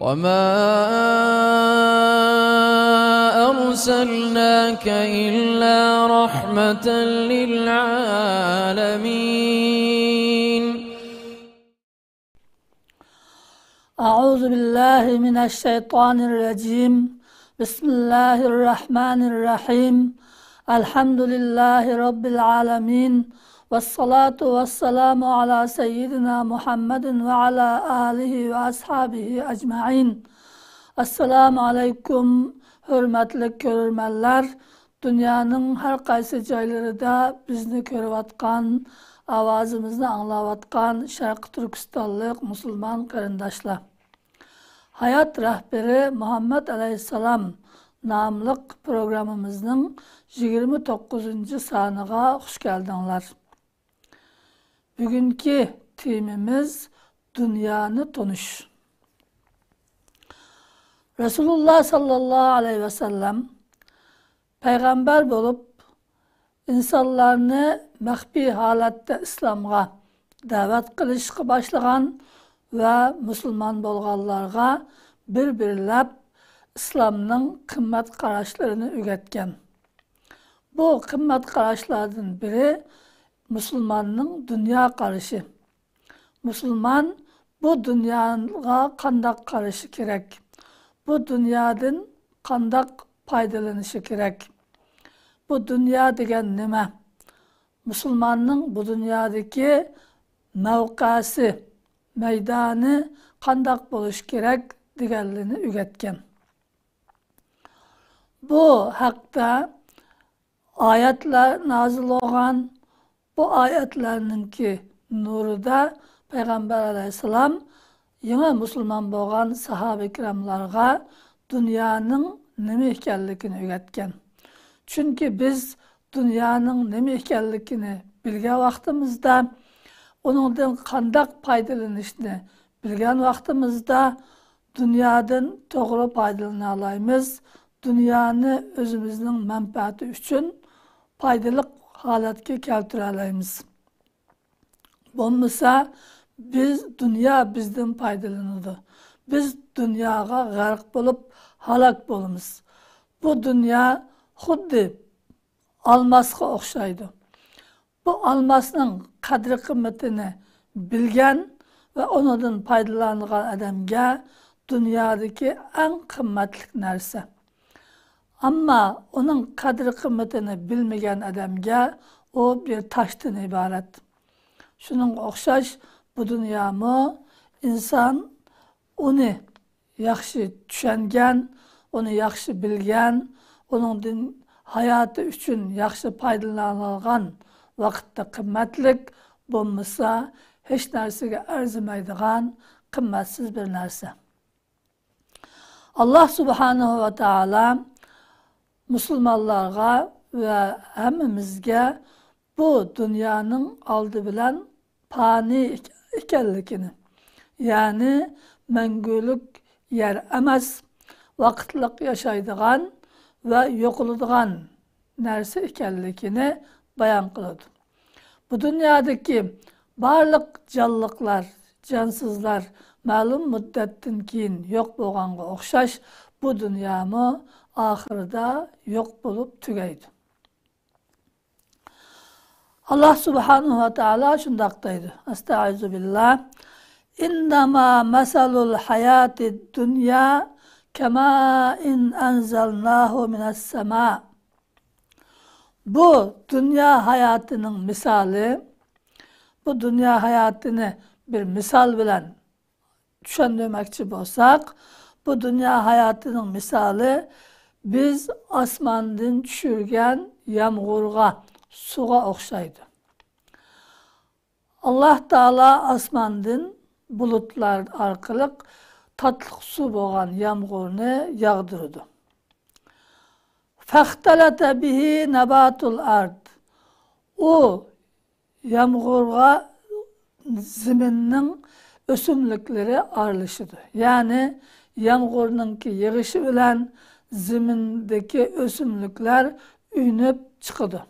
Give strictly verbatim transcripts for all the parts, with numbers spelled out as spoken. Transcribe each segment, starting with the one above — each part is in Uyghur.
وما أرسلناك إلا رحمة للعالمين. أعوذ بالله من الشيطان الرجيم. بسم الله الرحمن الرحيم. الحمد لله رب العالمين. والصلاة والسلام على سيدنا محمد وعلى آله وأصحابه أجمعين. السلام عليكم، ھۆرمەتلىك كۆرۈرمەنلەر. دۇنيانىڭ ھەر قايسى جايلىرىدا بىزنى كۆرۈۋاتقان، ئاۋازىمىزنى ئاڭلاۋاتقان شەرقىي تۈركىستانلىق مۇسۇلمان قېرىنداشلار. ھايات رەھبىرى مۇھەممەد ئەلەيھىسسالام ناملىق پروگراممىمىزنىڭ يىگىرمە توققۇزىنچى سانىغا خۇش كەلدىڭلار. بۈگۈنكى تېمىمىز دۇنيانى تونۇش. رەسۇلۇللا ساللاللاھۇ ئەلەيھى ۋەسەللەم پەيغەمبەر بولۇپ، ئىنسانلارنى مەخپىي ھالەتتە ئىسلامغا دەۋەت قىلىشقا باشلىغان ۋە مۇسۇلمان بولغانلارغا بىر-بىرلەپ ئىسلامنىڭ قىممەت قاراشلىرىنى ئۆگەتكەن. بۇ قىممەت قاراشلاردىن بىرى مۇسۇلماننىڭ دۇنيا قارىشى. مۇسۇلمان بۇ دۇنياغا قانداق قارىشى كېرەك؟ بۇ دۇنيادىن قانداق پايدىلىنىشى كېرەك؟ بۇ دۇنيا دېگەن نېمە؟ مۇسۇلماننىڭ بۇ دۇنيادىكى مەۋقەسى، مەيدانى قانداق بولۇشى كېرەك دېگەنلىرىنى ئۆگەتكەن. بۇ ھەقتە ئايەتلەر نازىل بولغان. بۇ ئايەتلەرنىڭكى نۇرىدا پەيغەمبەر ئەلەيھىسسالام يېڭى مۇسۇلمان بولغان ساھابە كىراملارغا دۇنيانىڭ نېمە ئىكەنلىكىنى ئۆگەتكەن. چۈنكى بىز دۇنيانىڭ نېمە ئىكەنلىكىنى بىلگەن ۋاقتىمىزدا، ئۇنىڭدىن قانداق پايدىلىنىشنى بىلگەن ۋاقتىمىزدا، دۇنيادىن توغرا پايدىلىنالايمىز، دۇنيانى ئۆزىمىزنىڭ مەنپەئەتى ئۈچۈن پايدىلىق ھالەتكە كەلتۈرەلەيمىز. بولمىسا، بىز، دۇنيا بىزدىن پايدىلىنىدۇ. بىز دۇنياغا غەرق بولۇپ ھالاك بولىمىز. بۇ دۇنيا خۇددى ئالماسقا ئوخشايدۇ. بۇ ئالماسنىڭ قەدرى-قىممىتىنى بىلگەن ۋە ئۇنىڭدىن پايدىلانغان ئادەمگە دۇنيادىكى ئەڭ قىممەتلىك نەرسە. ئەمما ئۇنىڭ قەدرى-قىممىتىنى بىلمىگەن ئادەمگە ئۇ بىر تاشتىن ئىبارەت. شۇنىڭغا ئوخشاش بۇ دۇنيامۇ ئىنسان ئۇنى ياخشى چۈشەنگەن، ئۇنى ياخشى بىلگەن، ئۇنىڭدىن ھاياتى ئۈچۈن ياخشى پايدىلانغان ۋاقىتتا قىممەتلىك، بولمىسا ھېچ نەرسىگە ئەرزىمەيدىغان قىممەتسىز بىر نەرسە. ئاللا سۇبھانەھۇ ۋە تائالا مۇسۇلمانلارغا ۋە ھەممىمىزگە بۇ دۇنيانىڭ ئالدى بىلەن پانىي ئىك-، ئىكەنلىكىنى، يەنى مەڭگۈلۈك يەر ئەمەس، ۋاقىتلىق ياشايدىغان ۋە يوقىلىدىغان نەرسە ئىكەنلىكىنى بايان قىلىدۇ. بۇ دۇنيادىكى بارلىق جانلىقلار، جانسىزلار مەلۇم مۇددەتتىن كېيىن يوق بولغانغا ئوخشاش، بۇ دۇنيامۇ ئاخىرىدا يوق بولۇپ تۈگەيدۇ. ئاللا سۇبھانەھۇ ۋە تائالا شۇنداق دەيدۇ، ئەستەئىزۇ بىللا، «ئىننەما مەسەلۇل ھاياتىد دۇنيا كەمائىن ئەنزەلناھۇ مىنەس سەما.» بۇ دۇنيا ھاياتىنىڭ مىسالى، بۇ دۇنيا ھاياتىنى بىر مىسال بىلەن چۈشەندۈرمەكچى بولساق، بۇ دۇنيا ھاياتىنىڭ مىسالى بىز ئاسماندىن چۈشۈرگەن يامغۇرغا، سۇغا ئوخشايدۇ. ئاللا تائالا ئاسماندىن بۇلۇتلار ئارقىلىق تاتلىق سۇ بولغان يامغۇرنى ياغدۇرىدۇ. فەختەلەتە بىھى نەباتۇل ئارد. ئۇ يامغۇرغا زېمىننىڭ ئۆسۈملۈكلىرى ئارىلىشىدۇ. يەنى يامغۇرنىڭكى يېغىشى بىلەن زېمىندىكى ئۆسۈملۈكلەر ئۈنۈپ چىقىدۇ.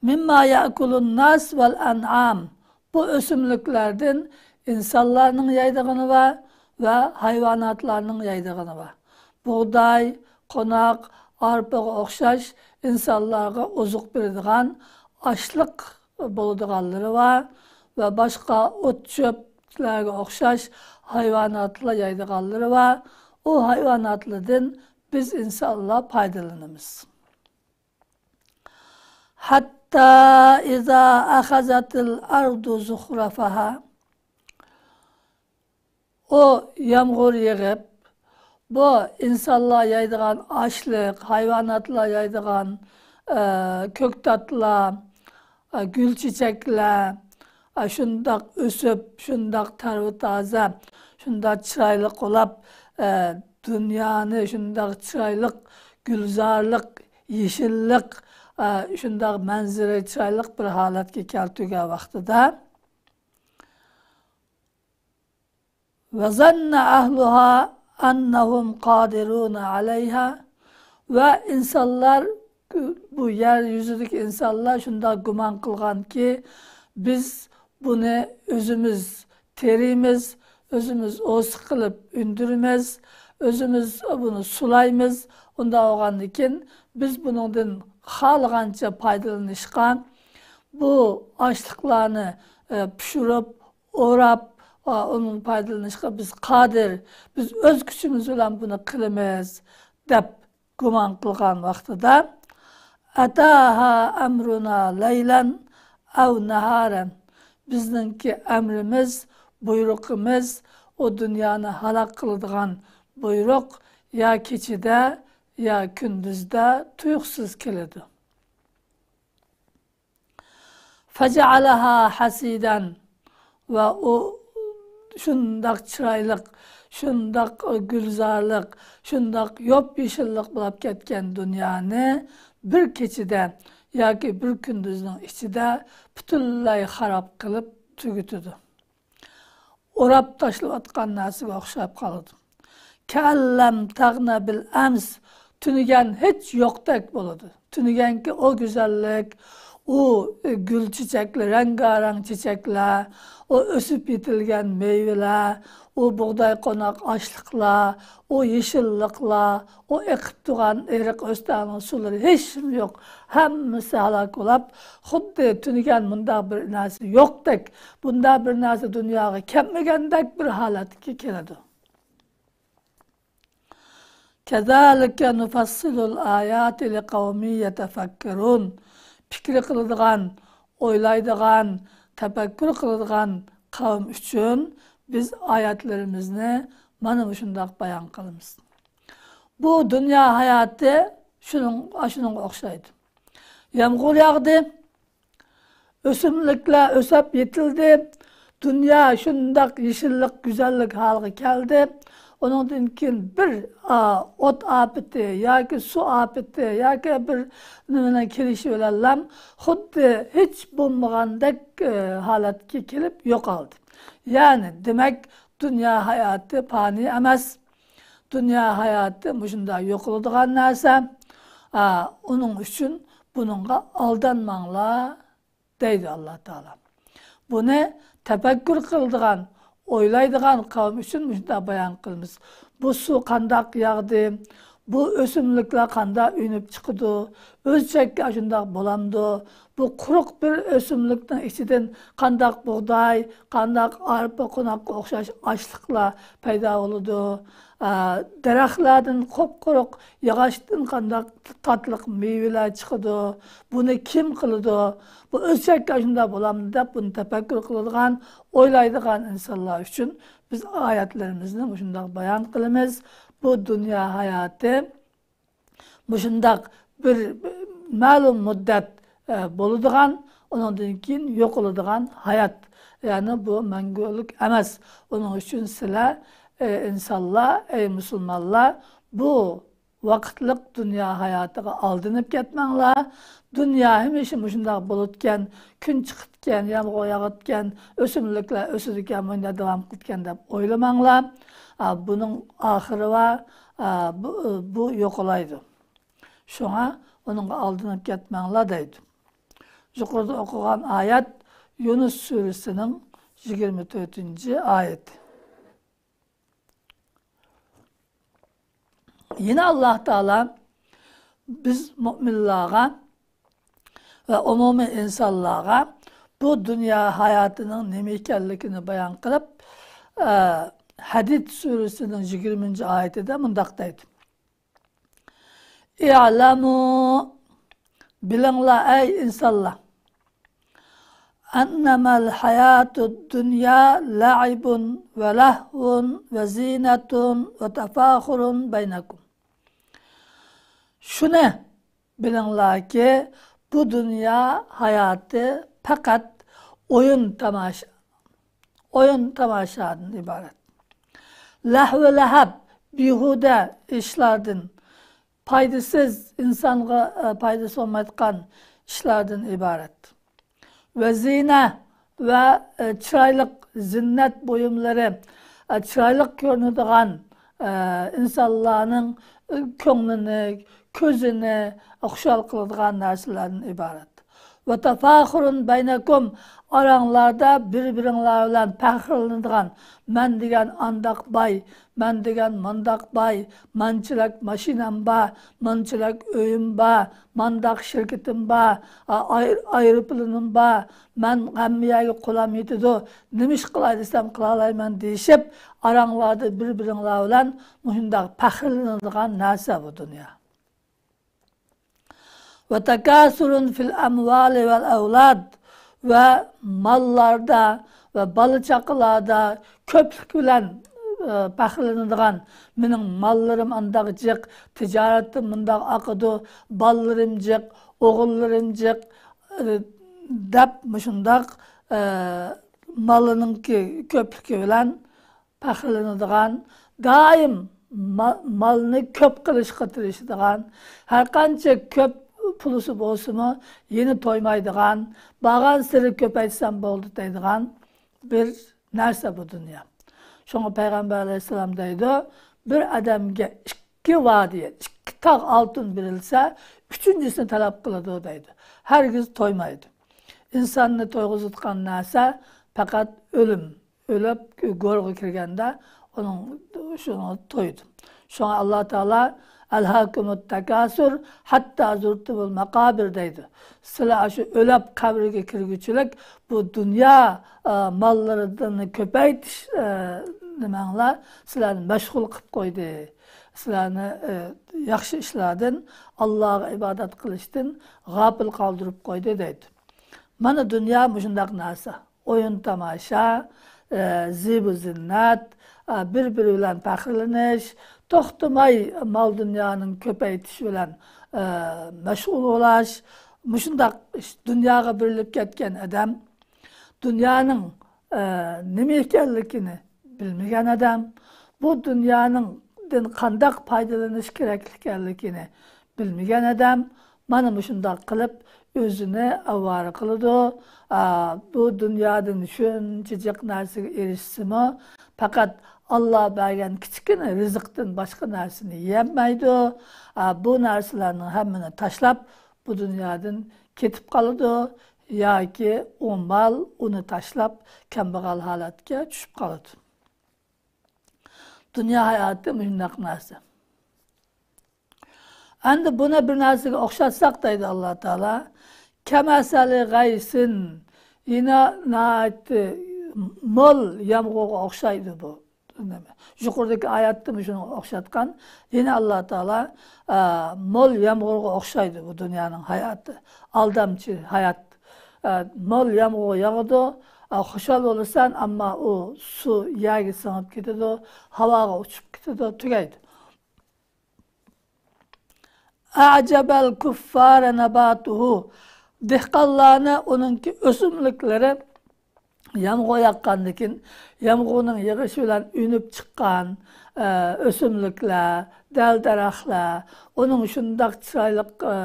مىمما يەئكۇلۇن ناس ۋەل ئەنئام. بۇ ئۆسۈملۈكلەردىن ئىنسانلارنىڭ يەيدىغىنى بار ۋە ھايۋاناتلارنىڭ يەيدىغىنى بار. بۇغداي، قوناق، ئارپىغا ئوخشاش ئىنسانلارغا ئوزۇق بېرىدىغان ئاشلىق بولىدىغانلىرى بار ۋە باشقا ئوت-چۆپلەرگە ئوخشاش ھايۋاناتلار يەيدىغانلىرى بار. ئۇ ھايۋاناتلاردىن بىز ئىنسانلار پايدىلىنىمىز. حتى إذا أخذت الأرض زخرفها. ئۇ يامغۇر يېغىپ، بۇ ئىنسانلار يەيدىغان ئاشلىق، ھايۋاناتلار يەيدىغان، ئە، كۆكتاتلار، ئە، گۈلچېچەكلەر، ئە، شۇنداق ئۆسۈپ، شۇنداق تەرۋە-تازە، شۇنداق چىرايلىق بولاپ، ئە، دۇنيانى شۇنداق چىرايلىق، گۈلزارلىق، يېشىللىق، ئە، شۇنداق مەنزىرە چىرايلىق بىر ھالەتكە كەلتۈرگەن ۋاقتىدا، وظن أهلها أنهم قادرون عليها. ۋە ئىنسانلار، بۇ يەر يۈزىدىكى ئىنسانلار شۇنداق گۇمان قىلغانكى، بىز بۇنى ئۆزىمىز تېرىيمىز، ئۆزىمىز ئوسۇق قىلىپ ئۈندۈرىمىز، ئۆزىمىز بۇنى سۇلايمىز. ئۇنداق بولغاندىكىن بىز بۇنىڭدىن خالىغانچە پايدىلىنىشقا، بۇ ئاشلىقلارنى، ئە، پىشۇرۇپ، ئوراپ، ئا، ئۇنىڭ پايدىلىنىشقا بىز قادىر، بىز ئۆز كۈچىمىز بىلەن بۇنى قىلىمىز، دەپ گۇمان قىلغان ۋاقتىدا، أتاها أمرنا ليلا أو نهارا، بىزنىڭكى ئەمرىمىز، بۇيرۇقىمىز، ئۇ دۇنيانى ھالاك قىلىدىغان بۇيرۇق يا كېچىدە، يا كۈندۈزدە تۇيۇقسىز كېلىدۇ. فجعلها حصيدا، ۋە ئۇ شۇنداق چىرايلىق، شۇنداق گۈلزارلىق، شۇنداق يوپيېشىللىق بولاپ كەتكەن دۇنيانى بىر كېچىدە ياكى بىر كۈندۈزنىڭ ئىچىدە پۈتۈنلەي خاراب قىلىپ تۈگىتىدۇ. ئوراپ تاشلىۋاتقان نەرسىگە ئوخشاپ قالىدۇ. كأن لم تغن بالأمس، تۈنۈگۈن ھېچ يوقتەك بولىدۇ. تۈنۈگۈنكى ئۇ گۈزەللىك، ئۇ، ئە، گۈل چېچەكلەر، رەڭگارەڭ چېچەكلەر، ئۇ ئۆسۈپ يېتىلگەن مېۋىلەر، ئۇ بۇغداي قوناق ئاشلىقلار، ئۇ يېشىللىقلار، ئۇ ئېقىپ تۇرغان ئېرىق ئۆستەڭنىڭ سۇلىرى ھېچنېمە يوق. ھەممىسى ھالاك بولاپ، خۇددى تۈنۈگۈن مۇنداق بىر نەرسە يوقتەك، بۇنداق بىر نەرسە دۇنياغا كەلمىگەندەك بىر ھالەتكە كېلىدۇ. كذلك نفصل الآيات لقوم يتفكرون. پىكىر قىلىدىغان، ئويلايدىغان، تەپەككۇر قىلىدىغان قەۋم ئۈچۈن بىز ئايەتلىرىمىزنى مانا مۇشۇنداق بايان قىلىمىز. بۇ دۇنيا ھاياتى شۇنىڭ، ئاشۇنىڭغا ئوخشايدۇ. يامغۇر ياغدى، ئۆسۈملۈكلەر ئۆسۈپ يېتىلدى، دۇنيا شۇنداق يېشىللىق، گۈزەللىك ھالىغا كەلدى. ئۇنىڭدىن كېيىن بىر، ئا، ئوت ئاپىتى ياكى سۇ ئاپىتى ياكى بىر نېمىنىڭ كېلىشى بىلەنلا خۇددى ھېچ بولمىغاندەك، ئە، ھالەتكە كېلىپ يوقالدى. يەنى، دېمەك، دۇنيا ھاياتى پانىي ئەمەس. دۇنيا ھاياتى مۇشۇنداق يوقىلىدىغان نەرسە. ئا، ئۇنىڭ ئۈچۈن بۇنىڭغا ئالدانماڭلار، دەيدۇ ئاللا تائالا. بۇنى تەپەككۇر قىلىدىغان، ئويلايدىغان قەۋم ئۈچۈن مۇشۇنداق بايان قىلىمىز. بۇ سۇ قانداق ياغدى؟ بۇ ئۆسۈملۈكلەر قانداق ئۈنۈپ چىقىدۇ؟ ئۆلچەككە ئاشۇنداق بولامدۇ؟ بۇ قۇرۇق بىر ئۆسۈملۈكنىڭ ئىچىدىن قانداق بۇغداي، قانداق ئارپا، قوناققا ئوخشاش ئاشلىقلار پەيدا بولىدۇ؟ ئا، دەرەخلەردىن قۇپقۇرۇق ياغاچتىن قانداق تاتلىق مېۋىلەر چىقىدۇ؟ بۇنى كىم قىلىدۇ؟ بۇ ئۆلچەككە ئاشۇنداق بولامدۇ دەپ، بۇنى تەپەككۇر قىلىدىغان، ئويلايدىغان ئىنسانلار ئۈچۈن بىز ئايەتلىرىمىزنى مۇشۇنداق بايان قىلىمىز. بۇ دۇنيا ھاياتى مۇشۇنداق بىر مەلۇم مۇددەت، ئە، بولىدىغان، ئۇنىڭدىن كېيىن يوقىلىدىغان ھايات. يەنى بۇ مەڭگۈلۈك ئەمەس. ئۇنىڭ ئۈچۈن سىلەر، ئەي ئىنسانلار، ئەي مۇسۇلمانلار، بۇ ۋاقىتلىق دۇنيا ھاياتىغا ئالدىنىپ كەتمەڭلار. دۇنيا ھەمىشە مۇشۇنداق بولىدىكەن، كۈن چىقىدىكەن، يامغۇر ياغىدىكەن، ئۆسۈملۈكلەر ئۆسىدىكەن، مۇنداق داۋام قىلىدىكەن دەپ ئويلىماڭلار. ئا، بۇنىڭ ئاخىرى بار، ئا، بۇ، بۇ يوقىلايدۇ. شۇڭا ئۇنىڭغا ئالدىنىپ كەتمەڭلار دەيدۇ. يۇقىرىدا ئوقۇغان ئايەت يۇنۇس سۈرىسىنىڭ يىگىرمە تۆتىنچى ئايىتى. يەنە ئاللاھ تائالا بىز مۆمىنلارغا ۋە ئومۇمىي ئىنسانلارغا بۇ دۇنيا ھاياتىنىڭ نېمە ئىكەنلىكىنى بايان قىلىپ، ئە، ھەدىد سۈرىسىنىڭ يىگىرمىنچى ئايىتىدە مۇنداق دەيدۇ: ئىئلەمۇ، بىلىڭلار، ئەي ئىنسانلار، ئەننەمەل ھاياتۇد دۇنيا لەئىبۇن ۋە لەھۋۇن ۋە زىنەتۇن ۋە تەفاخۇرۇن بەينەكۇم. شۇنى بىلىڭلاركى، بۇ دۇنيا ھاياتى پەقەت ئويۇن تاماشا، ئويۇن تاماشادىن ئىبارەت. لەھۋۇ لەھەب، بىھۇدە ئىشلاردىن، پايدىسىز، ئىنسانغا، ئە، پايدىسى بولمايدىغان ئىشلاردىن ئىبارەت. ۋە زىنە ۋە، ئە، چىرايلىق زىننەت بۇيۇملىرى، ئە، چىرايلىق كۆرۈنىدىغان، ئە، ئىنسانلارنىڭ، ئە، كۆڭلىنى، كۆزىنى خۇشال قىلىدىغان نەرسىلەردىن ئىبارەت. ۋە تەفاخۇرۇن بەينەكۇم، ئاراڭلاردا بىر-بىرىڭلار بىلەن پەخىرلىنىدىغان، مەن دېگەن ئانداق باي، مەن دېگەن مانداق باي، مانچىلىك ماشىنام بار، مانچىلىك ئۆيۈم بار، مانداق شىركىتىم بار، ئا-، ئاي-، ئايروپىلانىم بار، مەن ھەممە يەرگە قولام يېتىدۇ، نېمە ئىش قىلاي دېسەم قىلالايمەن دېيىشىپ، ئاراڭلاردا بىر-بىرىڭلار بىلەن مۇشۇنداق پەخىرلىنىدىغان نەرسە بۇ دۇنيا. ۋە تەكاسۇرۇن فىل ئەمۋالى ۋەل ئەۋلاد، ۋە ماللاردا ۋە بالا-چاقىلاردا كۆپلۈك بىلەن، ئە، پەخىرلىنىدىغان، مېنىڭ ماللىرىم ئانداق جىق، تىجارىتىم مۇنداق ئاقىدۇ، بالىلىرىم جىق، ئوغۇللىرىم جىق، ئە، دەپ مۇشۇنداق، ئە، مالىنىڭكى كۆپلۈكى بىلەن پەخىرلىنىدىغان، دائىم ما-، مالنى كۆپ قىلىشقا تىرىشىدىغان، ھەرقانچە كۆپ پۇلىسى بولسىمۇ، يەنە تويمايدىغان، بارغانسېرى كۆپەيتسەم بولدى دەيدىغان بىر نەرسە بۇ دۇنيا. شۇڭا پەيغەمبەر ئەلەيھىسسالام دەيدۇ، بىر ئادەمگە ئىككى ۋادىيە، ئىككى تاغ ئالتۇن بېرىلسە، ئۈچىنچىسىنى تەلەپ قىلىدۇ دەيدۇ. ھەرگىز تويمايدۇ. ئىنساننى تويغۇزىدىغان نەرسە پەقەت ئۆلۈم. ئۆلۈپ گورغا كىرگەندە ئۇنىڭ شۇنىڭغا تويىدۇ. شۇڭا ئاللا تائالا «ئەلھاكۇمۇت تاكاسۇر ھەتتا زۇرتۇمۇل ماقابىر» دەيدۇ. سىلەر شۇ ئۆلۈپ قەبرىگە كىرگۈچىلىك بۇ دۇنيا، ئە، ماللىرىدىن كۆپەيتىش، ئە، نېمەڭلار سىلەرنى مەشغۇل قىلىپ قويدى. سىلەرنى، ئە، ياخشى ئىشلاردىن، ئاللاغا ئىبادەت قىلىشتىن غاپىل قالدۇرۇپ قويدى دەيدۇ. مانا دۇنيا مۇشۇنداق نەرسە. ئويۇن تاماشا، ئە، زىبۇ زىننەت، ئە، بىر-بىرى بىلەن پەخىرلىنىش، توختىماي مال دۇنيانىڭ كۆپەيتىش بىلەن، ئە، مەشغۇل بولاش. مۇشۇنداق ئىش، دۇنياغا بېرىلىپ كەتكەن ئادەم، دۇنيانىڭ، ئە، نېمە ئىكەنلىكىنى بىلمىگەن ئادەم، بۇ دۇنيانىڭدىن قانداق پايدىلىنىش كېرەكلىكىنى بىلمىگەن ئادەم مانا مۇشۇنداق قىلىپ ئۆزىنى ئاۋارە قىلىدۇ. ئا، بۇ دۇنيادىن شۇنچە جىق نەرسىگە ئېرىشسىمۇ، پەقەت ئاللا بەرگەن كىچىككىنە رىزىقتىن باشقا نەرسىنى يېيەلمەيدۇ. ئا، بۇ نەرسىلەرنىڭ ھەممىنى تاشلاپ، بۇ دۇنيادىن كېتىپ قالىدۇ ياكى ئۇ مال ئۇنى تاشلاپ، كەمبەغەل ھالەتكە چۈشۈپ قالىدۇ. دۇنيا ھاياتى مۇشۇنداق نەرسە. ئەمدى بۇنى بىر نەرسىگە ئوخشاتساق، دەيدۇ ئاللا تائالا، كەمەسەلى غەيسىن، يەنە ناھايىتى مول يامغۇرغا ئوخشايدۇ بۇ. يۇقىرىدىكى ئايەتتىمۇ شۇنىڭغا ئوخشاتقان. يەنە ئاللا تائالا، ئە، مول يامغۇرغا ئوخشايدۇ بۇ دۇنيانىڭ ھاياتى. ئالدامچى ھايات. ئە، مول يامغۇر ياغىدۇ، ئە، خۇشال بولىسەن، ئەمما ئۇ سۇ يەرگە سىڭىپ كېتىدۇ، ھاۋاغا ئۇچۇپ كېتىدۇ، تۈگەيدۇ. ئەجەبەل كۇففارە نەباتۇھۇ. دېھقانلارنى ئۇنىڭكى ئۆسۈملۈكلىرى يامغۇر ياغقاندىن كېيىن، يامغۇرنىڭ يېغىشى بىلەن ئۈنۈپ چىققان، ئە، ئۆسۈملۈكلەر، دەل-دەرەخلەر، ئۇنىڭ شۇنداق چىرايلىق، ئە،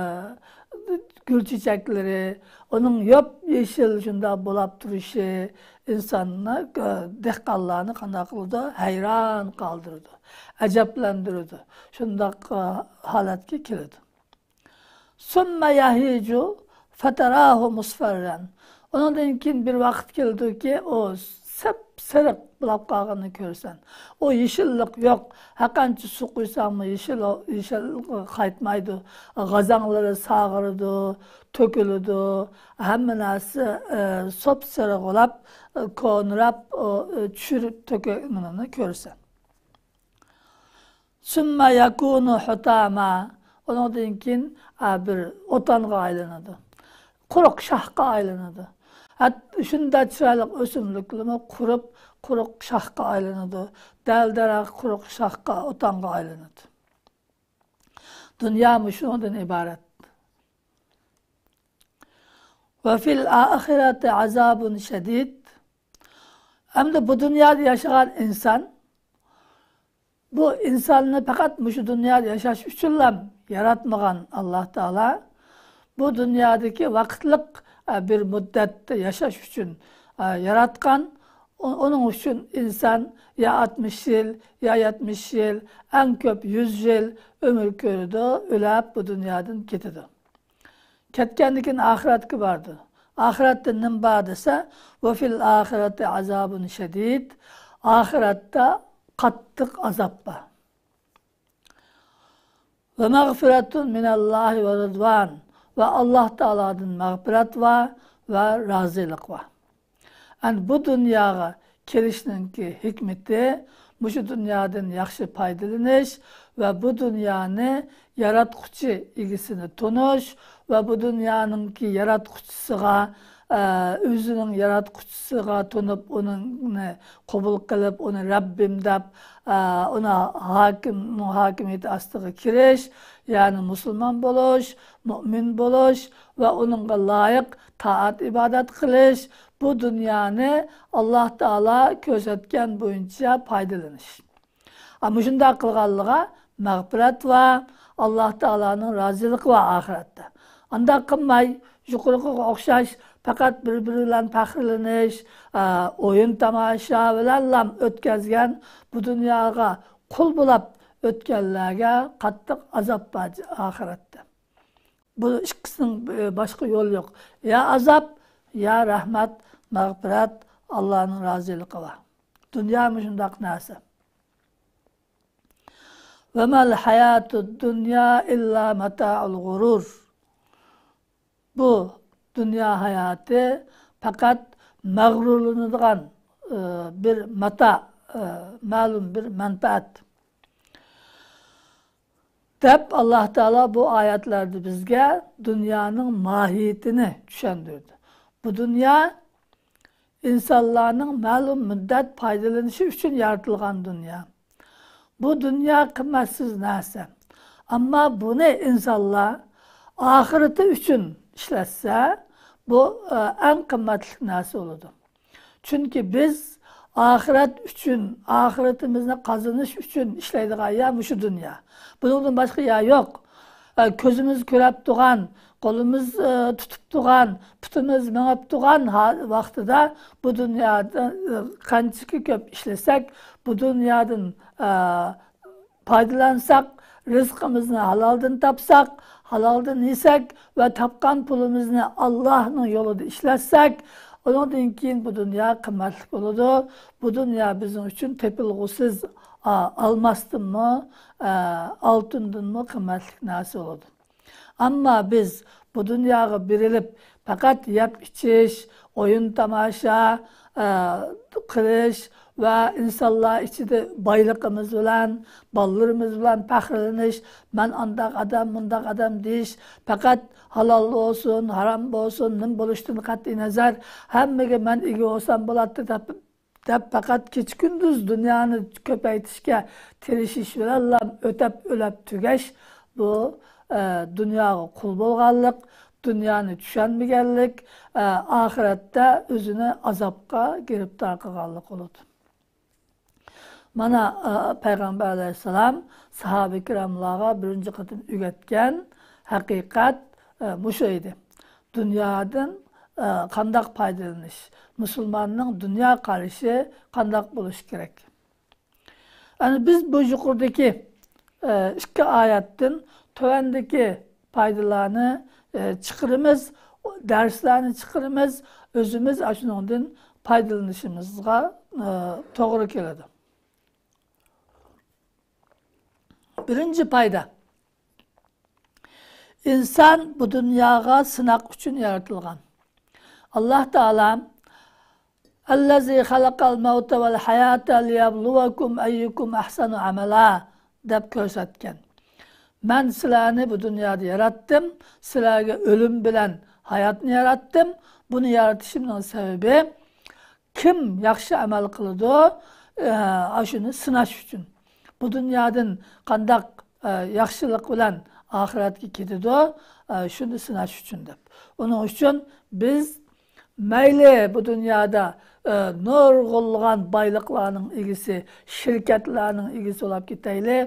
گۈل چېچەكلىرى، ئۇنىڭ ياپيېشىل شۇنداق بولاپ تۇرۇشى ئىنساننى، ئە، دېھقانلارنى قانداق قىلىدۇ؟ ھەيران قالدۇرىدۇ، ئەجەبلەندۈرىدۇ. شۇنداق، ئە، ھالەتكە كېلىدۇ. سۇممە يەھىجۇ فەتەراھۇ مۇسفەررەن. ئۇنىڭدىن كېيىن بىر ۋاقىت كېلىدۇكى، ئۇ سەپسېرىق بولاپ قالغىنىنى كۆرىسەن. ئۇ يېشىللىق يوق. ھەرقانچە سۇ قۇيساڭمۇ يېشىل، يېشىللىقى قايتمايدۇ. غازاڭلىرى ساغىرىدۇ، تۆكۈلىدۇ. ھەممە نەرسە، ئە، سوپسېرىق بولاپ، ئە، كونىراپ، ئۇ، ئە، چۈشۈرۈپ تۆككىنىنى كۆرىسەن. ثم يكون حطاما. ئۇنىڭدىن كېيىن، ئە، بىر ئوتانغا ئايلىنىدۇ. قۇرۇق شاخقا ئايلىنىدۇ. ھەت-، شۇنداق چىرايلىق ئۆسۈملۈكلىرىمۇ قۇرۇپ، قۇرۇق شاخقا ئايلىنىدۇ. دەل-دەرەخ قۇرۇق شاخقا، ئوتانغا ئايلىنىدۇ. دۇنيا مۇشۇنىڭدىن ئىبارەت. وفي الآخرة عذاب شديد. ئەمدى بۇ دۇنيادا ياشىغان ئىنسان، بۇ ئىنساننى پەقەت مۇشۇ دۇنيادا ياشاش ئۈچۈنلا ياراتمىغان ئاللاھ تائالا. بۇ دۇنيادىكى ۋاقىتلىق، ئە، بىر مۇددەتتە ياشاش ئۈچۈن، ئە، ياراتقان. ئۇ-، ئۇنىڭ ئۈچۈن ئىنسان يا ئاتمىش يىل، يا يەتمىش يىل، ئەڭ كۆپ يۈز يىل ئۆمۈر كۆرىدۇ، ئۆلۈپ بۇ دۇنيادىن كېتىدۇ. كەتكەندىن كېيىن ئاخىرەتكە بارىدۇ. ئاخىرەتتە نېمە بار دېسە، وفي الآخرة عذاب شديد. ئاخىرەتتە قاتتىق ئازاب بار. ومغفرة من الله ورضوان. ۋە ئاللاھ تائالادىن مەغپىرەت بار ۋە رازىلىق بار. ئەنە بۇ دۇنياغا كېلىشنىڭكى ھېكمىتى مۇشۇ دۇنيادىن ياخشى پايدىلىنىش ۋە بۇ دۇنيانى ياراتقۇچى ئىگىسىنى تونۇش ۋە بۇ دۇنيانىڭكى ياراتقۇچىسىغا، ئە، ئۆزىنىڭ ياراتقۇچىسىغا تونۇپ، ئۇنى قوبۇل قىلىپ، ئۇنى رەببىم دەپ، ئە، ئۇنى ھاكىم، ئۇنىڭ ھاكىمىيىتى ئاستىغا كىرىش، يەنى مۇسۇلمان بولۇش، مۇئمىن بولۇش ۋە ئۇنىڭغا لايىق تائەت-ئىبادەت قىلىش، بۇ دۇنيانى ئاللاھ تائالا كۆرسەتكەن بويىچە پايدىلىنىش. ئا، مۇشۇنداق قىلغانلىرىغا مەغپىرەت بار، ئاللاھ تائالانىڭ رازىلىقى بار ئاخىرەتتە. ئانداق قىلماي، يۇقىرىقىغا ئوخشاش پەقەت بىر-بىرى بىلەن پەخىرلىنىش، ئا، ئويۇن-تاماشا بىلەنلا ئۆتكەزگەن، بۇ دۇنياغا قۇل بولاپ ئۆتكەنلەرگە قاتتىق ئازاب بار ئاخىرەتتە. بۇ ئىككىسىنىڭ، ئى، باشقا يولى يوق. يا ئازاب، يا رەھمەت، مەغپىرەت، ئاللانىڭ رازىلىقى بار. دۇنيا مۇشۇنداق نەرسە. وما الحياة الدنيا إلا متاع الغرور. بۇ دۇنيا ھاياتى پەقەت مەغرۇرلىنىدىغان، ئى، بىر ماتا، ئى، مەلۇم بىر مەنپەئەت. دەپ، ئاللاھ تائالا بۇ ئايەتلەردە بىزگە دۇنيانىڭ ماھىيىتىنى چۈشەندۈردى. بۇ دۇنيا ئىنسانلارنىڭ مەلۇم مۇددەت پايدىلىنىشى ئۈچۈن يارىتىلغان دۇنيا. بۇ دۇنيا قىممەتسىز نەرسە. ئەمما بۇنى ئىنسانلار ئاخىرىتى ئۈچۈن ئىشلەتسە، بۇ، ئە، ئەڭ قىممەتلىك نەرسە بولىدۇ. چۈنكى بىز ئاخىرەت ئۈچۈن، ئاخىرىتىمىزنى قازىنىش ئۈچۈن ئىشلەيدىغان يەر مۇشۇ دۇنيا. بۇنىڭدىن باشقا يەر يوق. ئە، كۆزىمىز كۆرۈپ تۇرغان، قولىمىز، ئە، تۇتۇپ تۇرغان، پۇتىمىز مېڭىپ تۇرغان ھا-، ۋاقتىدا بۇ دۇنيادا، ئە، قانچىكى كۆپ ئىشلىسەك، بۇ دۇنيادىن، ئە، پايدىلانساق، رىزقىمىزنى ھالالدىن تاپساق، ھالالدىن يېسەك ۋە تاپقان پۇلىمىزنى ئاللاھنىڭ يولىدا ئىشلەتسەك، ئۇنىڭدىن كېيىن بۇ دۇنيا قىممەتلىك بولىدۇ. بۇ دۇنيا بىزنىڭ ئۈچۈن تېپىلغۇسىز، ئا، ئالماستىنمۇ، ئا، ئالتۇندىنمۇ قىممەتلىك نەرسە بولىدۇ. ئەمما بىز بۇ دۇنياغا بېرىلىپ، پەقەت يەپ-ئىچىش، ئويۇن-تاماشا، ئە، قىلىش ۋە ئىنسانلار ئىچىدە بايلىقىمىز بىلەن، بالىلىرىمىز بىلەن پەخىرلىنىش، مەن ئانداق ئادەم، مۇنداق ئادەم دېيىش، پەقەت ھالال بولسۇن، ھارام بولسۇن، نېمە بولۇشىدىن قەتئىينەزەر، ھەممىگە مەن ئىگە بولسام بولاتتى دەپ، دەپ پەقەت كېچە-كۈندۈز دۇنيانى كۆپەيتىشكە تىرىشىش بىلەنلا ئۆتەپ، ئۆلەپ تۈگەش، بۇ، ئە، دۇنياغا قۇل بولغانلىق، دۇنيانى چۈشەنمىگەنلىك، ئە، ئاخىرەتتە ئۆزىنى ئازابقا گىرىپتار قىلغانلىق بولىدۇ. مانا، ئە، پەيغەمبەر ئەلەيھىسسالام ساھابە كىراملارغا بىرىنچى قېتىم ئۆگەتكەن ھەقىقەت، ئە، مۇشۇ ئىدى. دۇنيادىن، ئە، قانداق پايدىلىنىش؟ مۇسۇلماننىڭ دۇنيا قارىشى قانداق بولۇشى كېرەك؟ يەنى بىز بۇ يۇقىرىدىكى، ئە، ئىككى ئايەتتىن تۆۋەندىكى پايدىلارنى، ئە، چىقىرىمىز، دەرسلەرنى چىقىرىمىز، ئۆزىمىز ئاشۇنىڭدىن پايدىلىنىشىمىزغا، ئە، توغرا كېلىدۇ. بىرىنچى پايدا. ئىنسان بۇ دۇنياغا سىناق ئۈچۈن يارىتىلغان. ئاللاھ تائالا، «الذي خلق الموت والحياة ليبلوكم أيكم أحسن عملا» دەپ كۆرسەتكەن. «مەن سىلەرنى بۇ دۇنيادا ياراتتىم، سىلەرگە ئۆلۈم بىلەن ھاياتنى ياراتتىم. بۇنى يارىتىشىمنىڭ سەۋەبى، كىم ياخشى ئەمەل قىلىدۇ، ئە، ئاشۇنى سىناش ئۈچۈن. بۇ دۇنيادىن قانداق، ئە، ياخشىلىق بىلەن ئاخىرەتكە كېتىدۇ، ئە، شۇنى سىناش ئۈچۈن» دەپ. ئۇنىڭ ئۈچۈن بىز مەيلى بۇ دۇنيادا، ئە، نۇرغۇنلىغان بايلىقلارنىڭ ئىگىسى، شىركەتلەرنىڭ ئىگىسى بولاپ كېتەيلى،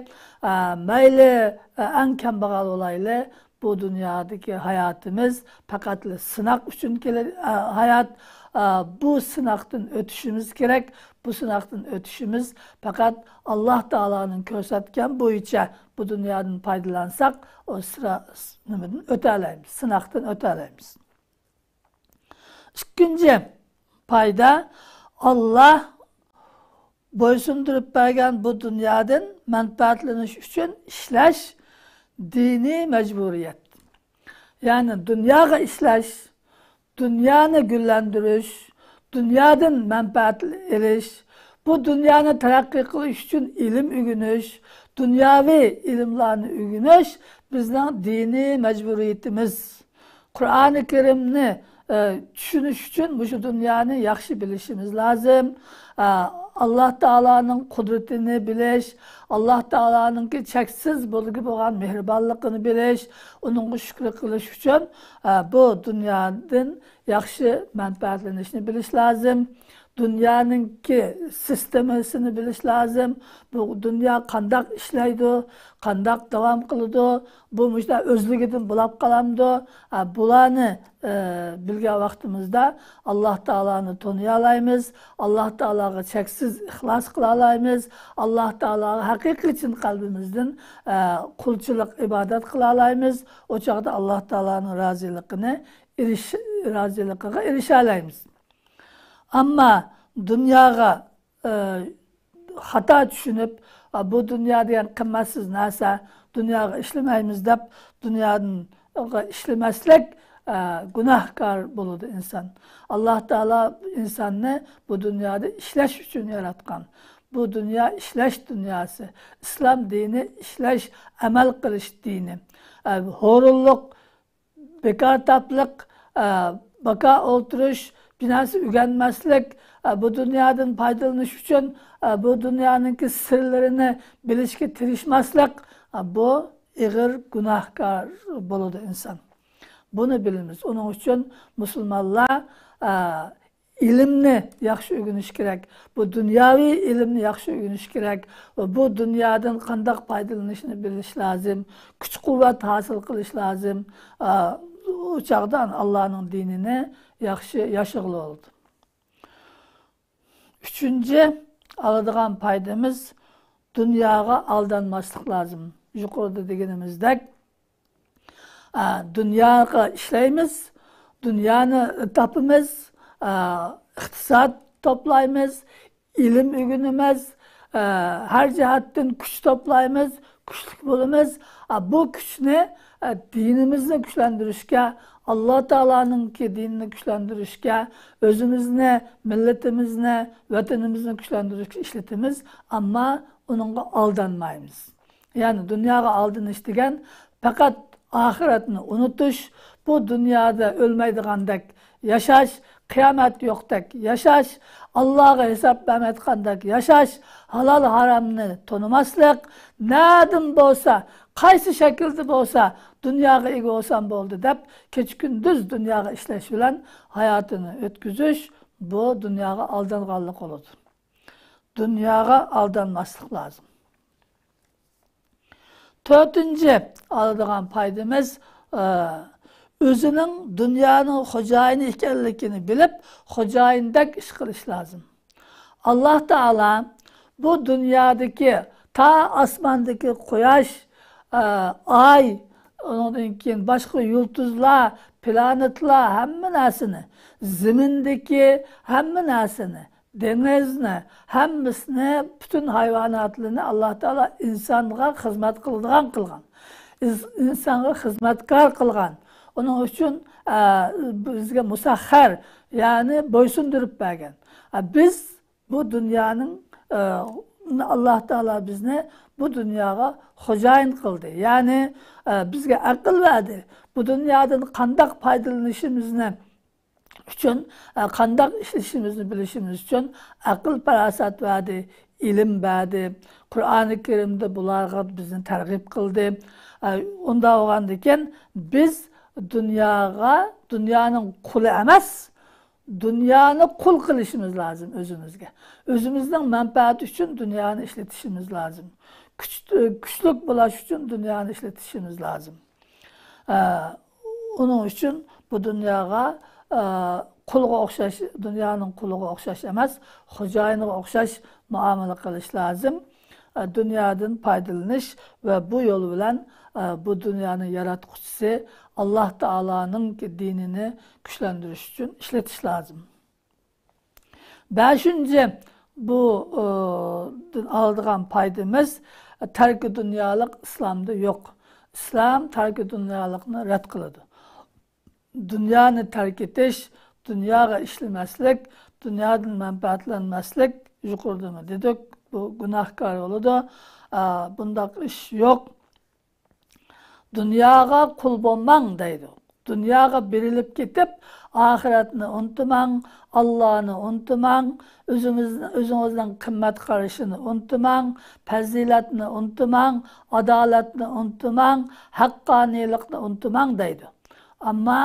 ئە، مەيلى، ئە، ئەڭ كەمبەغەل بولايلى، بۇ دۇنيادىكى ھاياتىمىز پەقەتلا سىناق ئۈچۈن كېلە-، ئە، ھايات. ئە، بۇ سىناقتىن ئۆتۈشىمىز كېرەك. بۇ سىناقتىن ئۆتۈشىمىز پەقەت ئاللاھ تائالانىڭ كۆرسەتكەن بويىچە بۇ دۇنيادىن پايدىلانساق، ئۇ سىرا-، نېمىدىن ئۆتەلەيمىز، سىناقتىن ئۆتەلەيمىز. ئىككىنچى پايدا، ئاللاھ بويسۇندۇرۇپ بەرگەن بۇ دۇنيادىن مەنپەئەتلىنىش ئۈچۈن ئىشلەش دىنىي مەجبۇرىيەت. يەنى دۇنياغا ئىشلەش، دۇنيانى گۈللەندۈرۈش، دۇنيادىن مەنپەئەت ئېلىش، بۇ دۇنيانى تەرەققىي قىلىش ئۈچۈن ئىلىم ئۆگىنىش، دۇنياۋى ئىلىملارنى ئۆگىنىش بىزنىڭ دىنىي مەجبۇرىيىتىمىز. قۇرئانى كەرىمنى، ئە، چۈشىنىش ئۈچۈن مۇشۇ دۇنيانى ياخشى بىلىشىمىز لازىم. ئە، ئاللاھ تائالانىڭ قۇدرىتىنى بىلىش، ئاللاھ تائالانىڭكى چەكسىز بولغى بولغان مېھرىبانلىقىنى بىلىش، ئۇنىڭغا شۈكرى قىلىش ئۈچۈن، ئە، بۇ دۇنيادىن ياخشى مەنپەئەتلىنىشنى بىلىش لازىم. دۇنيانىڭكى سىستېمىسىنى بىلىش لازىم. بۇ دۇنيا قانداق ئىشلەيدۇ، قانداق داۋام قىلىدۇ، بۇ مۇشۇنداق ئۆزلۈكىدىن بولاپ قالامدۇ؟ ئە، بۇلارنى، ئە، بىلگەن ۋاقتىمىزدا ئاللاھ تائالانى تونۇيالايمىز، ئاللاھ تائالاغا چەكسىز ئىخلاس قىلالايمىز، ئاللاھ تائالاغا ھەقىقىي چىن قەلبىمىزدىن، ئە، قۇلچىلىق، ئىبادەت قىلالايمىز. ئۇ چاغدا ئاللاھ تائالانىڭ رازىلىقىنى ئېرىش-، رازىلىقىغا ئېرىشەلەيمىز. ئەمما دۇنياغا، ئە، خاتا چۈشىنىپ، «ئا، بۇ دۇنيا دېگەن قىممەتسىز نەرسە، دۇنياغا ئىشلىمەيمىز» دەپ، دۇنياغا ئىشلىمەسلىك، ئە، گۇناھكار بولىدۇ ئىنسان. ئاللاھ تائالا ئىنساننى بۇ دۇنيادا ئىشلەش ئۈچۈن ياراتقان. بۇ دۇنيا ئىشلەش دۇنياسى. ئىسلام دىنى ئىشلەش، ئەمەل قىلىش دىنى. ئە، ھۇرۇنلۇق، بىكار تاپلىق، ئە، بىكار ئولتۇرۇش، بىر نەرسە ئۆگەنمەسلىك، ئە، بۇ دۇنيادىن پايدىلىنىش ئۈچۈن، ئە، بۇ دۇنيانىڭكى سىرلىرىنى بىلىشكە تىرىشماسلىق، ئە، بۇ ئېغىر گۇناھكار بولىدۇ ئىنسان. بۇنى بىلىمىز. ئۇنىڭ ئۈچۈن مۇسۇلمانلار، ئە، ئىلىمنى ياخشى ئۆگىنىش كېرەك. بۇ دۇنياۋى ئىلىمنى ياخشى ئۆگىنىش كېرەك. ۋە بۇ دۇنيادىن قانداق پايدىلىنىشنى بىلىش لازىم. كۈچ-قۇۋۋەت ھاسىل قىلىش لازىم. ئا، ئۇ چاغدا ئاللانىڭ دىنىنى ياخشى ياشىغىلى بولىدۇ. ئۈچىنچى ئالىدىغان پايدىمىز، دۇنياغا ئالدانماسلىق لازىم. يۇقىرىدا دېگىنىمىزدەك، ئا، دۇنياغا ئىشلەيمىز، دۇنيانى تاپىمىز، ئا، ئىقتىساد توپلايمىز، ئىلىم ئۆگىنىمىز، ئا، ھەر جەھەتتىن كۈچ توپلايمىز، كۈچلۈك بولىمىز. ئا، بۇ كۈچنى، ئا، دىنىمىزنى كۈچلەندۈرۈشكە، ئاللا تائالانىڭكى دىنىنى كۈچلەندۈرۈشكە، ئۆزىمىزنى، مىللىتىمىزنى، ۋەتىنىمىزنى كۈچلەندۈرۈشكە ئىشلىتىمىز، ئەمما ئۇنىڭغا ئالدانمايمىز. يەنى دۇنياغا ئالدىنىش دېگەن پەقەت ئاخىرەتنى ئۇنتۇش، بۇ دۇنيادا ئۆلمەيدىغاندەك ياشاش، قىيامەت يوقتەك ياشاش، ئاللاغا ھېساب بەرمەيدىغاندەك ياشاش، ھالال ھارامنى تونۇماسلىق، نەدىن بولسا، قايسى شەكىلدە بولسا، دۇنياغا ئىگە بولسام بولدى دەپ، كېچە-كۈندۈز دۇنياغا ئىشلەش بىلەن ھاياتىنى ئۆتكۈزۈش، بۇ دۇنياغا ئالدانغانلىق بولىدۇ. دۇنياغا ئالدانماسلىق لازىم. تۆتىنچى ئالىدىغان پايدىمىز، ئە، ئۆزىنىڭ دۇنيانىڭ خوجايىنى ئىكەنلىكىنى بىلىپ، خوجايىندەك ئىش قىلىش لازىم. ئاللا تائالا بۇ دۇنيادىكى تا ئاسماندىكى قۇياش، ئە، ئاي، ئۇنىڭدىن كېيىن باشقا يۇلتۇزلار، پلانېتلار، ھەممە نەرسىنى، زېمىندىكى ھەممە نەرسىنى، دېڭىزنى، ھەممىسىنى، پۈتۈن ھايۋاناتلىرىنى ئاللا تائالا ئىنسانغا خىزمەت قىلىدىغان قىلغان. ئىز-، ئىنسانغا خىزمەتكار قىلغان. ئۇنىڭ ئۈچۈن، ئە، بىزگە مۇسەخخەر، يەنى بويسۇندۇرۇپ بەرگەن. ئە، بىز بۇ دۇنيانىڭ، ئە، ئاللا تائالا بىزنى بۇ دۇنياغا خوجايىن قىلدى. يەنى، ئە، بىزگە ئەقىل بەردى. بۇ دۇنيادىن قانداق پايدىلىنىشىمىزنى ئۈچۈن، ئە، قانداق ئىشلىشىمىزنى بىلىشىمىز ئۈچۈن ئەقىل-پاراسەت بەردى، ئىلىم بەردى. قۇرئانى كەرىمدە بۇلارغا بىزنى تەرغىب قىلدى. ئە، ئۇنداق بولغاندىكىن بىز دۇنياغا، دۇنيانىڭ قۇلى ئەمەس، دۇنيانى قۇل قىلىشىمىز لازىم ئۆزىمىزگە. ئۆزىمىزنىڭ مەنپەئەتى ئۈچۈن دۇنيانى ئىشلىتىشىمىز لازىم. كۈچ-، كۈچلۈك بولاش ئۈچۈن دۇنيانى ئىشلىتىشىمىز لازىم. ئە، ئۇنىڭ ئۈچۈن بۇ دۇنياغا، ئە، قۇلغا ئوخشاش، دۇنيانىڭ قۇلىغا ئوخشاش ئەمەس، خوجايىنىغا ئوخشاش مۇئامىلە قىلىش لازىم. ئە، دۇنيادىن پايدىلىنىش ۋە بۇ يول بىلەن، ئە، بۇ دۇنيانىڭ ياراتقۇچىسى ئاللا تائالانىڭ دىنىنى كۈچلەندۈرۈش ئۈچۈن ئىشلىتىش لازىم. بەشىنچى، بۇ، ئى، دىن ئالىدىغان پايدىمىز، تەركى دۇنيالىق ئىسلامدا يوق. ئىسلام تەركى دۇنيالىقنى رەت قىلىدۇ. دۇنيانى تەرك ئېتىش، دۇنياغا ئىشلىمەسلىك، دۇنيادىن مەنپەئەتلەنمەسلىك، يۇقىرىدىمۇ دېدۇق، بۇ گۇناھكار بولىدۇ. ئا، بۇنداق ئىش يوق. دۇنياغا قۇل بولماڭ دەيدۇ. دۇنياغا بېرىلىپ كېتىپ، ئاخىرەتنى ئۇنتۇماڭ، ئاللانى ئۇنتۇماڭ، ئۆزىمىز-، ئۆزىڭىزنىڭ قىممەت قارىشىنى ئۇنتۇماڭ، پەزىلەتنى ئۇنتۇماڭ، ئادالەتنى ئۇنتۇماڭ، ھەققانىيلىقنى ئۇنتۇماڭ دەيدۇ. ئەمما،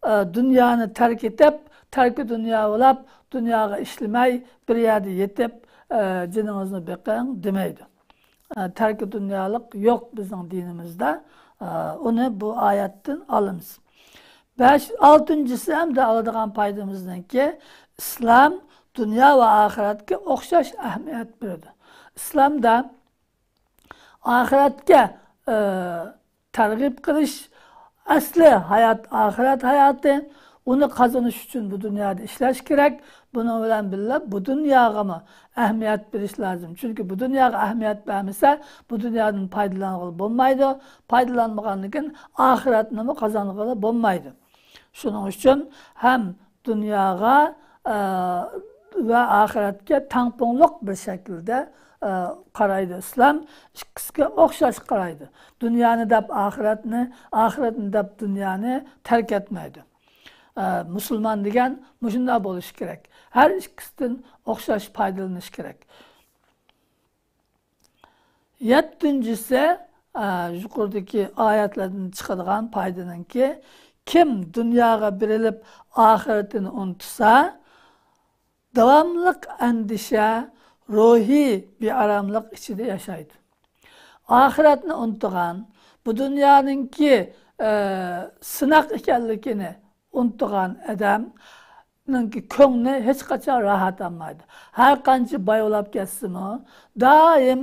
ئە، دۇنيانى تەرك ئېتىپ، تەركى دۇنيا بولاپ، دۇنياغا ئىشلىمەي، بىر يەردە يېتىپ، ئە، جېنىڭىزنى بېقىڭ دېمەيدۇ. ئە، تەركى دۇنيالىق يوق بىزنىڭ دىنىمىزدا. ئە، ئۇنى بۇ ئايەتتىن ئالىمىز. بەش، ئالتىنچىسى ھەمدە ئالىدىغان پايدىمىزنىڭكى، ئىسلام دۇنيا ۋە ئاخىرەتكە ئوخشاش ئەھمىيەت بېرىدۇ. ئىسلامدا ئاخىرەتكە، ئە، تەرغىب قىلىش، ئەسلى ھايات ئاخىرەت ھاياتى. ئۇنى قازىنىش ئۈچۈن بۇ دۇنيادا ئىشلەش كېرەك. بۇنىڭ بىلەن بىللە بۇ دۇنياغىمۇ ئەھمىيەت بېرىش لازىم. چۈنكى بۇ دۇنياغا ئەھمىيەت بەرمىسە، بۇ دۇنيادىن پايدىلانغىلى بولمايدۇ. پايدىلانمىغاندىن كېيىن ئاخىرەتنىمۇ قازانغىلى بولمايدۇ. شۇنىڭ ئۈچۈن ھەم دۇنياغا، ئە، ۋە ئاخىرەتكە تەڭپۇڭلۇق بىر شەكىلدە، ئە، قارايدۇ ئىسلام. ئىككىسىگە ئوخشاش قارايدۇ. دۇنيانى دەپ ئاخىرەتنى، ئاخىرەتنى دەپ دۇنيانى تەرك ئەتمەيدۇ. ئە، مۇسۇلمان دېگەن مۇشۇنداق بولۇشى كېرەك. ھەر ئىككىسىدىن ئوخشاش پايدىلىنىش كېرەك. يەتتىنچىسى، ئە، يۇقىرىدىكى ئايەتلەردىن چىقىدىغان پايدىنىڭكى، كىم دۇنياغا بېرىلىپ ئاخىرىتىنى ئۇنتۇسا، داۋاملىق ئەندىشە، روھىي بىئاراملىق ئىچىدە ياشايدۇ. ئاخىرەتنى ئۇنتۇغان، بۇ دۇنيانىڭكى، ئە، سىناق ئىكەنلىكىنى ئۇنتۇغان ئادەمنىڭكى كۆڭلى ھېچقاچان راھەت ئالمايدۇ. ھەر قانچە باي بولاپ كەتسىمۇ، دائىم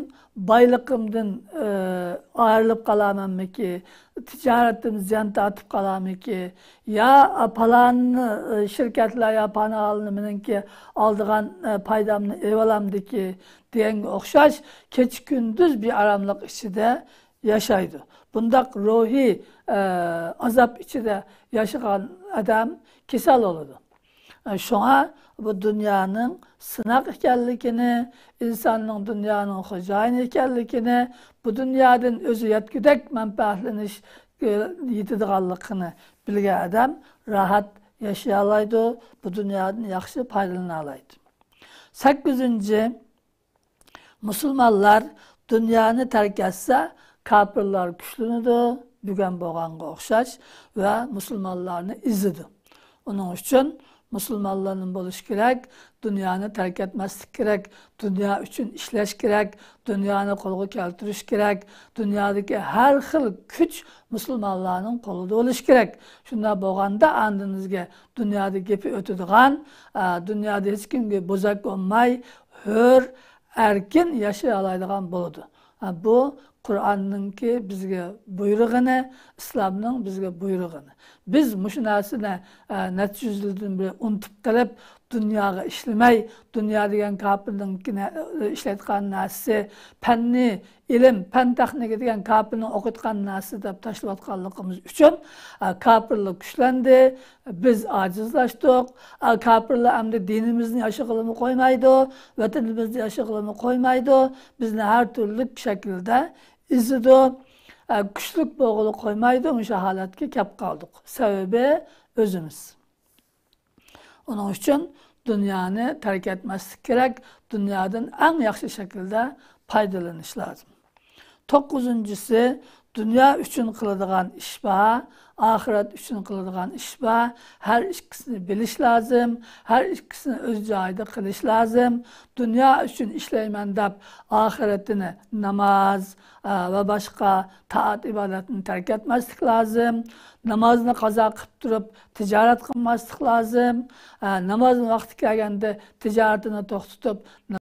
بايلىقىمدىن، ئى، ئايرىلىپ قالامەنمىكى، تىجارىتىم زىيان تارتىپ قالامىكى، يا پالان، ئى، شىركەتلەر يا پالان مېنىڭكى ئالىدىغان، ئى، پايدامنى ئېلىۋالامدىكى دېگەنگە ئوخشاش، كېچە-كۈندۈز بىئاراملىق ئىچىدە ياشايدۇ. بۇنداق روھىي، ئە، ئازاب ئىچىدە ياشىغان ئادەم كېسەل بولىدۇ. ئە، شۇڭا بۇ دۇنيانىڭ سىناق ئىكەنلىكىنى، ئىنساننىڭ دۇنيانىڭ خوجايىنى ئىكەنلىكىنى، بۇ دۇنيادىن ئۆزى يەتكۈدەك مەنپەئەتلىنىش، ئە، يېتىدىغانلىقىنى بىلگەن ئادەم راھەت ياشىيالايدۇ، بۇ دۇنيادىن ياخشى پايدىلىنالايدۇ. سەككىزىنچى، مۇسۇلمانلار دۇنيانى تەرك ئەتسە، كاپىرلار كۈچلىنىدۇ، بۈگۈن بولغانغا ئوخشاش، ۋە مۇسۇلمانلارنى ئېزىدۇ. ئۇنىڭ ئۈچۈن مۇسۇلمانلار نېمە بولۇشى كېرەك؟ دۇنيانى تەرك ئەتمەسلىك كېرەك، دۇنيا ئۈچۈن ئىشلەش كېرەك، دۇنيانى قولغا كەلتۈرۈش كېرەك، دۇنيادىكى ھەر خىل كۈچ مۇسۇلمانلارنىڭ قولىدا بولۇشى كېرەك. شۇنداق بولغاندا ئاندىن بىزگە دۇنيادا گېپى ئۆتىدىغان، ئە، دۇنيادا ھېچكىمگە بوزەك بولماي، ھۆر، ئەركىن ياشىيالايدىغان بولىدۇ. ئە، بۇ قۇرئاننىڭكى بىزگە بۇيرۇغىنى، ئىسلامنىڭ بىزگە بۇيرۇغىنى. بىز مۇشۇ نەرسىنى، ئە، نەچچە يۈز يىلدىن بېرى ئۇنتۇپ قېلىپ، دۇنياغا ئىشلىمەي، دۇنيا دېگەن كاپىرنىڭكى نە-، ئىشلەتكەن نەرسىسى، پەننى، ئىلىم، پەن تېخنىكا دېگەن كاپىرنىڭ ئوقۇتقان نەرسىسى دەپ تاشلىۋاتقانلىقىمىز ئۈچۈن، ئە، كاپىرلىق كۈچلەندى، بىز ئاجىزلاشتۇق. ئە، كاپىرلار ئەمدى دىنىمىزنى ياشىغىلىمۇ قويمايدۇ، ۋەتىنىمىزنى ياشىغىلىمۇ قويمايدۇ، بىزنى ھەر تۈرلۈك شەكىلدە ئېزىدۇ. ئە، كۈچلۈك بولغىلى قويمايدۇ، مۇشۇ ھالەتكە كەپ قالدۇق. سەۋەبى ئۆزىمىز. ئۇنىڭ ئۈچۈن دۇنيانى تەرك ئەتمەسلىك كېرەك، دۇنيادىن ئەڭ ياخشى شەكىلدە پايدىلىنىش لازىم. توققۇزىنچىسى، دۇنيا ئۈچۈن قىلىدىغان ئىش بار، ئاخىرەت ئۈچۈن قىلىدىغان ئىش بار. ھەر ئىككىسىنى بىلىش لازىم، ھەر ئىككىسىنى ئۆز جايىدا قىلىش لازىم. دۇنيا ئۈچۈن ئىشلەيمەن دەپ، ئاخىرىتىنى ناماز، ئە، ۋە باشقا تائەت ئىبادەتنى تەرك ئەتمەسلىك لازىم. نامازنى قازا قىلىپ تۇرۇپ تىجارەت قىلماسلىق لازىم. ئە، نامازنىڭ ۋاقتى كەلگەندە تىجارىتىنى توختىتىپ،